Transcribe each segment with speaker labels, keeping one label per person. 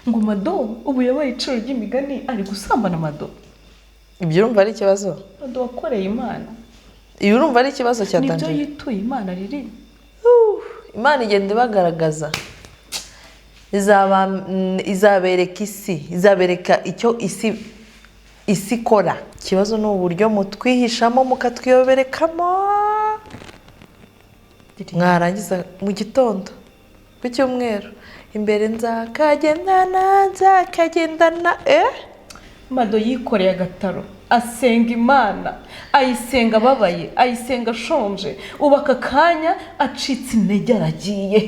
Speaker 1: Ngo Mado ubu yabaye iciro ry'imigani, ari gusambana Mado.
Speaker 2: Ibyo urumva ari ikibazo?
Speaker 1: Mado wakoreye Imana.
Speaker 2: Ibi urumva ari ikibazo cya
Speaker 1: Nibyo
Speaker 2: danger?
Speaker 1: yituye Imana riri.
Speaker 2: Imana igenda ibagaragaza, izabereka isi, izabereka icyo isi ikora. Ikibazo ni uburyo mutwihishamo mukatwiyoberekamo, mwarangiza mu gitondo ku cyumweru imbere nzakagendana, nzakagendana.
Speaker 1: Mado yikoreye agataro, asenga Imana, ayisenga ababaye, ayisenga ashonje, ubu aka kanya acitse intege aragiye.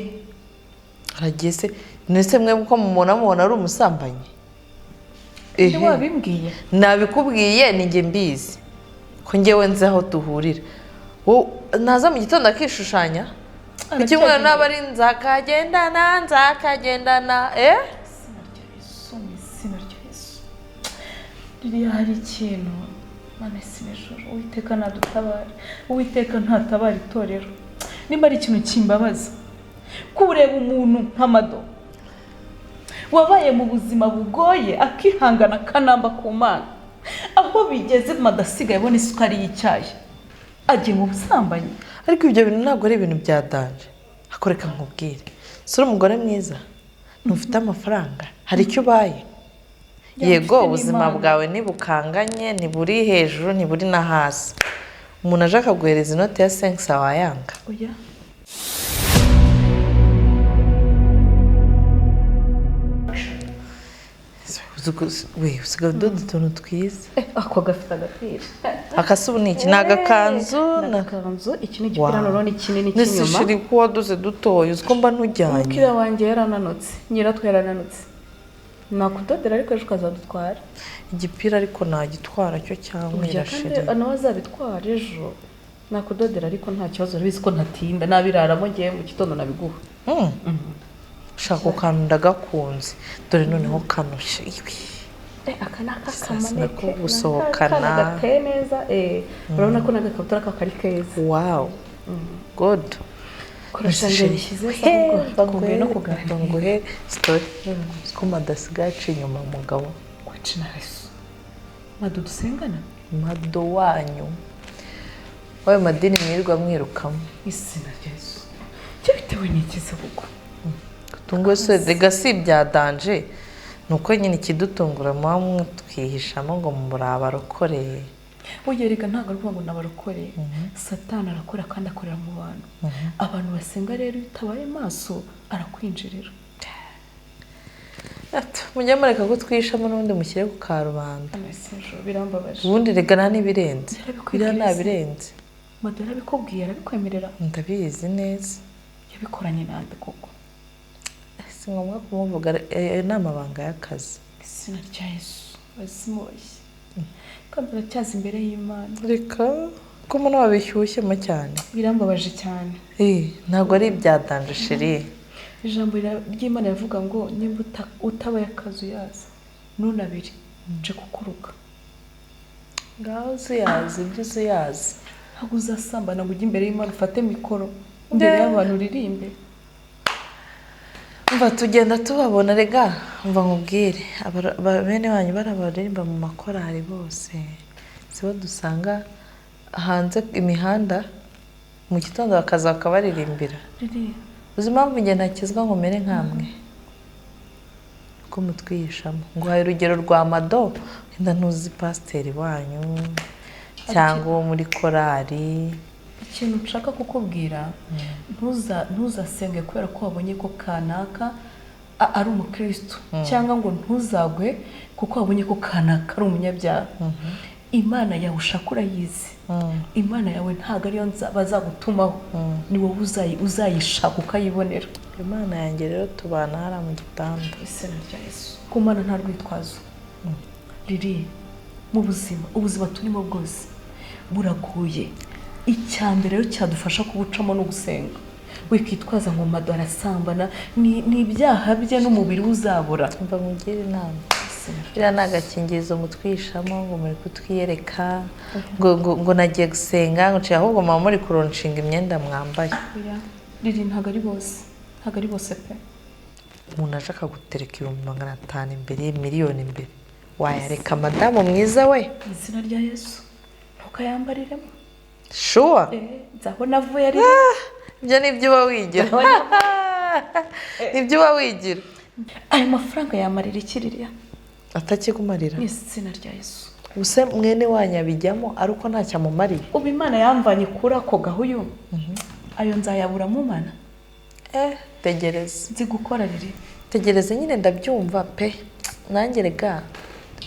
Speaker 2: Aragiye se? Ndetse mwe uko mubona, mubona ari umusambanyi?
Speaker 1: Nde wabimbwiye?
Speaker 2: Nabikubwiye, ni njye mbizi ko njyewe nzi aho duhurira. Naza mu gitondo akishushanya, ku cyumweru naba ari nzakagendana, nzakagendana.
Speaker 1: Izina rya Yesu, mu izina rya Yesu. Ririya hari ikintu, Mana isi n'ijuru, Uwiteka nadutabare. Uwiteka ntatabara itorero. Nimba ari ikintu kimbabaza, kureba umuntu nka Mado wabaye mu buzima bugoye akihangana akanamba ku Mana, aho bigeze Mado asigaye abona isukari y'icyayi, agiye mu busambanyi.
Speaker 2: Ariko ibyo bintu ntabwo ari ibintu bya danger. Akoreka nkubwire, si uri umugore mwiza, ntufite amafaranga, hari icyo ubaye? Yego, ubuzima bwawe ntibukanganye, ntiburi hejuru, ntiburi na hasi. Umuntu aje akaguhereza inoti ya senkisa, wayanga?
Speaker 1: Oya.
Speaker 2: We, usigaye udoda utuntu twiza.
Speaker 1: Ako gafite agapira.
Speaker 2: Akase ubu ni iki? Ni agakanzu?
Speaker 1: Ni agakanzu, iki ni igipira noneho ni kinini
Speaker 2: Nese
Speaker 1: cy'inyuma.
Speaker 2: Chérie, ko wadoze dutoya, uzi ko mba ntujyanye?
Speaker 1: Umukiriya wanjye yarananutse, nyiratwe yarananutse. Nakudodera ariko ejo ukazadutwara.
Speaker 2: Igipira ariko nagitwara cyo cyangwa?
Speaker 1: Burya kandi
Speaker 2: Chérie.
Speaker 1: Nawe azabitwara ejo. Nakudodera ariko nta kibazo, urabizi ko ntatinda, nabiraramo ngewe mu gitondo nabiguha.
Speaker 2: Shaka kantu ndagakunze, dore noneho kano iwi.
Speaker 1: Aka ni
Speaker 2: Sasa
Speaker 1: ak'akamaneke.
Speaker 2: nako gusohokana.
Speaker 1: Gateye neza, urabona ko n'agakabutura kako ari keza.
Speaker 2: Wow, good.
Speaker 1: Kurusha ngo bishyize se, ahubwo twumviye no kuganira.
Speaker 2: Nguhe story ko madasigaye aca inyuma umugabo.
Speaker 1: Kwaci na Yesu, Mado dusengana?
Speaker 2: Mado wanyu wayo madini mwirirwa mwirukamo.
Speaker 1: Izina rya Yesu, cyo bitewe n'iki se koko?
Speaker 2: Tunguwe se rega, si ibya danger, ni uko nyine ikidutungura muba mwitwihishamo ngo muri abarokore.
Speaker 1: Burya rega ntabwo ari ukuvuga ngo nabarokoreye. Satani arakora kandi akorera mu bantu, abantu basenga. Rero iyo utabaye maso arakwinjirira.
Speaker 2: Ati, mujye mureka ko twihishamo n'ubundi mushyire ku karubanda.
Speaker 1: Amesejo birambabaje.
Speaker 2: Ubundi rega nta n'ibirenze.
Speaker 1: Yarabikubwiye
Speaker 2: Biriya nta
Speaker 1: se?
Speaker 2: birenze.
Speaker 1: Mado yarabikubwiye, arabikwemerera?
Speaker 2: Ndabizi neza.
Speaker 1: Yabikoranye nande koko?
Speaker 2: Si ngombwa kumuvuga, ayo ni amabanga y'akazi.
Speaker 1: Izina rya Yesu, bazimuboshye kandi aracyaza imbere y'Imana.
Speaker 2: Reka ko mbona wabishyushyemo cyane.
Speaker 1: Birambabaje cyane.
Speaker 2: Ntabwo ari ibya danger, chérie.
Speaker 1: Ijambo ry'Imana rivuga ngo nimba utabaye akazuyaza nunabire nje kukuruka.
Speaker 2: Ngaho uzuyazi ibyo uzuyazi.
Speaker 1: Ntabwo uzasambana ngo ujye imbere y'Imana ufate mikoro imbere y'abantu uririmbe.
Speaker 2: Umva, tugenda tubabona rega. Umva nkubwire, bene wanyu bariya baririmba mu makorari bose sibo dusanga hanze imihanda mu gitondo, bakaza bakabaririmbira?
Speaker 1: Riri.
Speaker 2: Uzi impamvu njye ntakizwa ngo mere nkamwe? Ko mutwihishamo. Nguhaye urugero rwa Mado, wenda ntuzi pasiteri wanyu cyangwa uwo muri korari.
Speaker 1: Ikintu nshaka kukubwira, ntuzasenge kubera ko wabonye ko kanaka ari umukristo, cyangwa ngo ntuzagwe kuko wabonye ko kanaka ari umunyabyaha. Imana yawe ushaka urayizi. Imana yawe ntabwo ariyo bazagutumaho, ni wowe uzayishaka ukayibonera.
Speaker 2: Imana yanjye rero tubana hariya mu gitanda.
Speaker 1: Izina rya Yesu. Ku Mana nta rwitwazo riri mu buzima. Ubuzima turimo bwose buragoye. Icya mbere rero cyadufasha kubucamo no gusenga. Wikitwaza ngo Mado arasambana, ni ibyaha bye n'umubiri we uzabura.
Speaker 2: Mva nkugire inama, biriya ni agakingirizo mutwishamo ngo muri kutwiyereka ngo nagiye gusenga, ngo nciye, ahubwo muba muri kuronshinga imyenda mwambaye.
Speaker 1: Oya, riri, ntabwo ari bose, ntabwo ari bose pe.
Speaker 2: Umuntu aje akagutereka 500,000 imbere, miliyoni imbere, wayareka madamu mwiza we?
Speaker 1: Izina rya Yesu, ntukayambariremo.
Speaker 2: Sure.
Speaker 1: Nzaho navuye ari
Speaker 2: Ibyo ni ibyo uba wigira, nibyo uba wigira.
Speaker 1: Ayo mafaranga yamarira iki, Liliya?
Speaker 2: Atakikumarira.
Speaker 1: Mu izina rya Yesu.
Speaker 2: Ubuse mwene wanyu abijyamo ari uko ntacyo amumariye?
Speaker 1: Ubu Imana yamvanye kuri ako gahuyu, ayo nzayabura mu Mana?
Speaker 2: Tegereza.
Speaker 1: Nzi gukora, Lili.
Speaker 2: Tegereza nyine, ndabyumva pe. Nanjye rega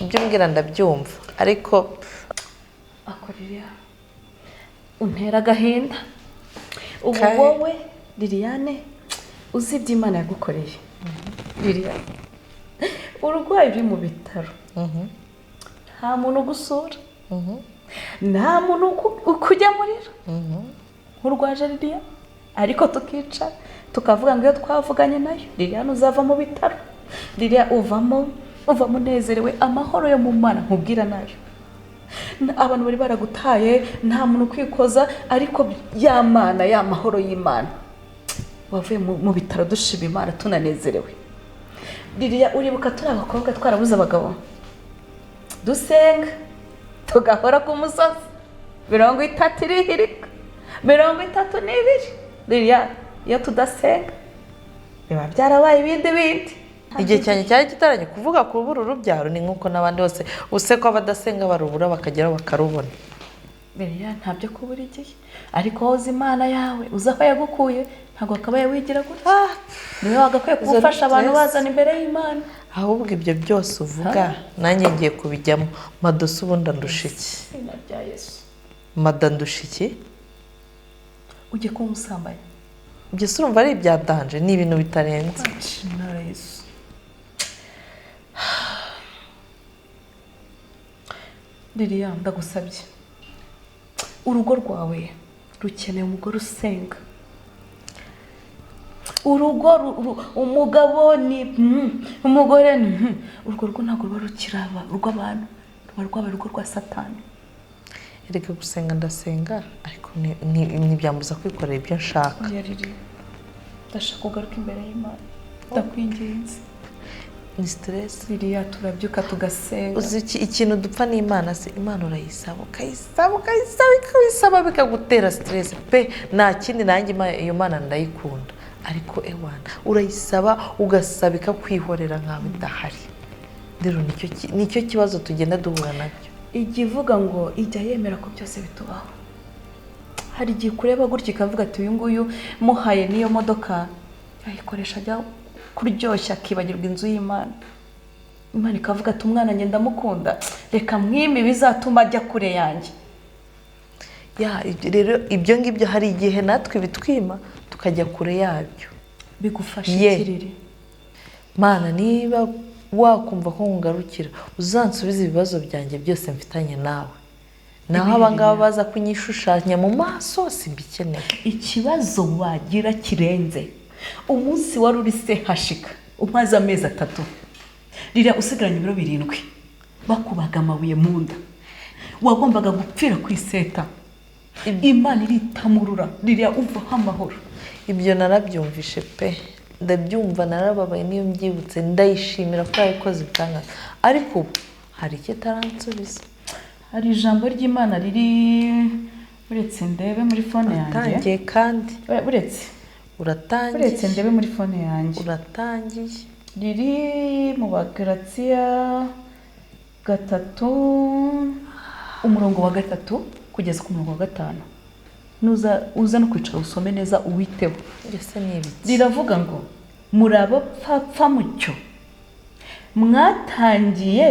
Speaker 2: ibyo umbwira ndabyumva, ariko
Speaker 1: Ako Liliya, untera agahinda ubu.
Speaker 2: Kahe.
Speaker 1: Wowe Liliane, uzi ibyo Imana yagukoreye? Liliya, urwaye, uri mu bitaro, nta muntu ugusura, nta muntu ukugemurira. Nkurwaje Liliya, ariko tukicara tukavuga ngo iyo twavuganye nayo, Liliane, uzava mu bitaro. Liliya, uvamo, uvamo unezerewe. Amahoro yo mu Mana nkubwira nayo. Abantu bari baragutaye, nta muntu ukwikoza, ariko ya Mana, ya mahoro y'Imana, wavuye mu bitaro dushima Imana, tunanezerewe. Liliya, uribuka turi abakobwa twarabuze abagabo, dusenga tugahora ku musozi 30 irihirika 32? Liliya, iyo tudasenga biba byarabaye ibindi bindi.
Speaker 2: Igihe cyanjye cyari kitaranye kuvuga kubura urubyaro, ni nk'uko n'abandi bose use ko abadasenga barubura, bakageraho bakarubona.
Speaker 1: Liliya, ntabyo kubura igihe, ariko wowe uzi Imana yawe, uzi aho yagukuye, ntabwo wakabaye wigira gutya. Niwe wagakwiye
Speaker 2: Izo
Speaker 1: gufasha abantu,
Speaker 2: stress.
Speaker 1: bazana imbere y'Imana.
Speaker 2: Ahubwo ibyo byose uvuga nanjye ngiye kubijyamo. Mado se ubundi andusha iki?
Speaker 1: Izina rya Yesu.
Speaker 2: Mado andusha iki?
Speaker 1: Ugiye kuba umusambanyi.
Speaker 2: Ibyo se urumva ari ibya danger? Ni ibintu bitarenze.
Speaker 1: Izina Yesu. Liliya, ndagusabye, urugo rwawe rukeneye umugore usenga. Urugo umugabo ni umugore ni urwo rugo ntabwo ruba rukiraba urw'abantu, ruba rwabaye urugo rwa Satani.
Speaker 2: Erega gusenga ndasenga, ariko ntibyambuza kwikorera ibyo nshaka.
Speaker 1: Oya Lili, ndashaka kugaruka imbere y'Imana, ndakwinginze.
Speaker 2: Ni stress.
Speaker 1: Liliya, turabyuka tugasenga.
Speaker 2: Uzi ikintu dupfa n'Imana se? Imana urayisaba, ukayisaba, ukayisaba, ukayisaba, bikagutera stress pe. Nta kindi, nanjye iyo Mana ndayikunda, ariko ewana urayisaba, ugasaba ikakwihorera nkaho idahari. Rero nicyo kibazo tugenda duhura nabyo.
Speaker 1: Ijya ivuga ngo ijya yemera ko byose bitubaho. Hari igihe ukureba gutya ikavuga ati: "Uyu nguyu muhaye n'iyo modoka yayikoresha ajya kuryoshya, akibagirwa inzu y'Imana." Imana ikavuga ati: "Umwana njye ndamukunda, reka mwime bizatuma ajya kure yanjye."
Speaker 2: Ya, rero ibyo ngibyo hari igihe natwe bitwima tukajya kure yabyo.
Speaker 1: Bigufasha
Speaker 2: Ye.
Speaker 1: ikiriri.
Speaker 2: Mana, niba wakumva ko nkugarukira, uzansubize ibibazo byanjye byose mfitanye nawe. Naho abangaba baza kunyishushanya mu maso, simbikeneye.
Speaker 1: Ikibazo wagira kirenze umunsi wari uri se hashika umaze amezi 3 ririya, usigaranye ibiro 7, bakubaga amabuye mu nda, wagombaga gupfira ku iseta, Imana iritamurura, ririya, uvaho amahoro.
Speaker 2: Ibyo narabyumvishe pe, ndabyumva, narababaye. Niyo mbyibutse ndayishimira ko yabikoze ibitangaza, ariko ubu hari icyo itaransubiza.
Speaker 1: Hari ijambo ry'Imana riri, uretse ndebe muri phone yanjye.
Speaker 2: Uratangiye kandi.
Speaker 1: Uretse
Speaker 2: Uratangiye.
Speaker 1: Uretse ndebe muri phone yanjye.
Speaker 2: Uratangiye.
Speaker 1: Riri mu Bagaratiya 3, umurongo wa 3 kugeza ku murongo wa 5. Nuza uza no kwicara usome neza, uwiteho.
Speaker 2: Ese ni ibiki?
Speaker 1: Riravuga ngo: "Muri abapfapfa mucyo, mwatangiye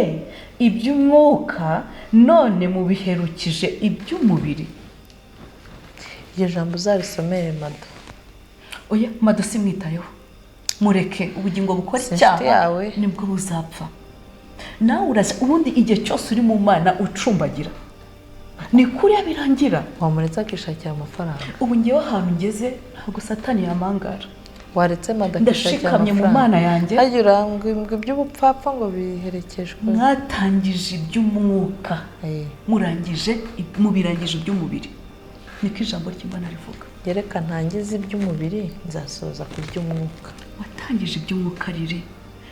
Speaker 1: iby'umwuka, none mubiherukije iby'umubiri."
Speaker 2: Iryo jambo uzarisomere Mado.
Speaker 1: Oya, Mado simwitayeho, mureke. Ubugingo bukora
Speaker 2: Si inshuti
Speaker 1: icyaha
Speaker 2: yawe.
Speaker 1: nibwo buzapfa. Nawe uraza ubundi igihe cyose uri mu Mana ucumbagira, ni kuriya birangira.
Speaker 2: Wamuretse akishakira amafaranga.
Speaker 1: Ubu ngewe ahantu ngeze ntabwo Satani yamangara.
Speaker 2: Waretse Mado akishakira
Speaker 1: Ndashikamye mu
Speaker 2: amafaranga.
Speaker 1: Mana yanjye.
Speaker 2: Harya urangwa iby'ubupfapfa ngo biherekejwe
Speaker 1: "Mwatangije iby'umwuka, murangije mubirangije iby'umubiri," niko ijambo ry'Imana rivuga.
Speaker 2: Reka ntangize iby'umubiri, nzasoza ku by'umwuka.
Speaker 1: Watangije iby'umwuka riri.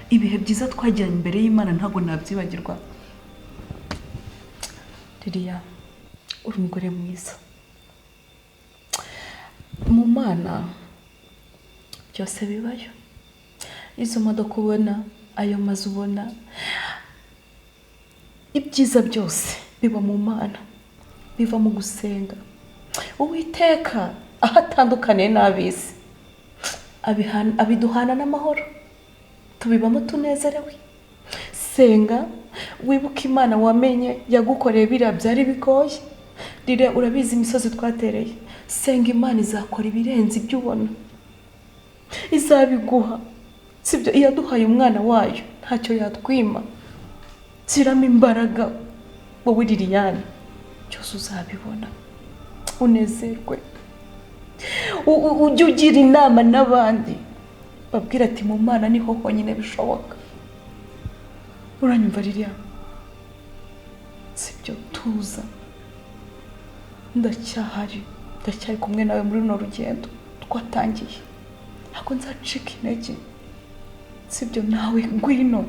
Speaker 1: Ibihe byiza twagiranye imbere y'Imana ntabwo nabyibagirwa. Ririya, uri umugore mwiza. Mu Mana byose bibayo. Izo modoka ubona, ayo mazu ubona, ibyiza byose biba mu Mana, biva mu gusenga. Uwiteka aho atandukaniye n'ab'isi abiduhana n'amahoro, tubibamo tunezerewe. Senga, wibuke Imana wamenye yagukoreye biriya byari bigoye. Rire, urabizi imisozi twatereye. Senga, Imana izakora ibirenze ibyo ubona, izabiguha. Sibyo, iyaduhaye umwana wayo ntacyo yatwima. Shyiramo imbaraga wowe Liliane, byose uzabibona, unezerwe. Ujye ugira inama n'abandi, babwira ati mu Mana niho honyine bishoboka. Uranyumva Liliane? Sibyo, tuza, ndacyahari, ndacyari kumwe nawe muri runo rugendo twatangiye, ntabwo nzacika intege. Sibyo, nawe ngwino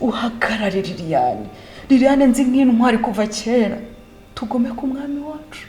Speaker 1: uhagarare Liliane. Liliane nzi nk'intwari kuva kera, tugome ku mwami wacu.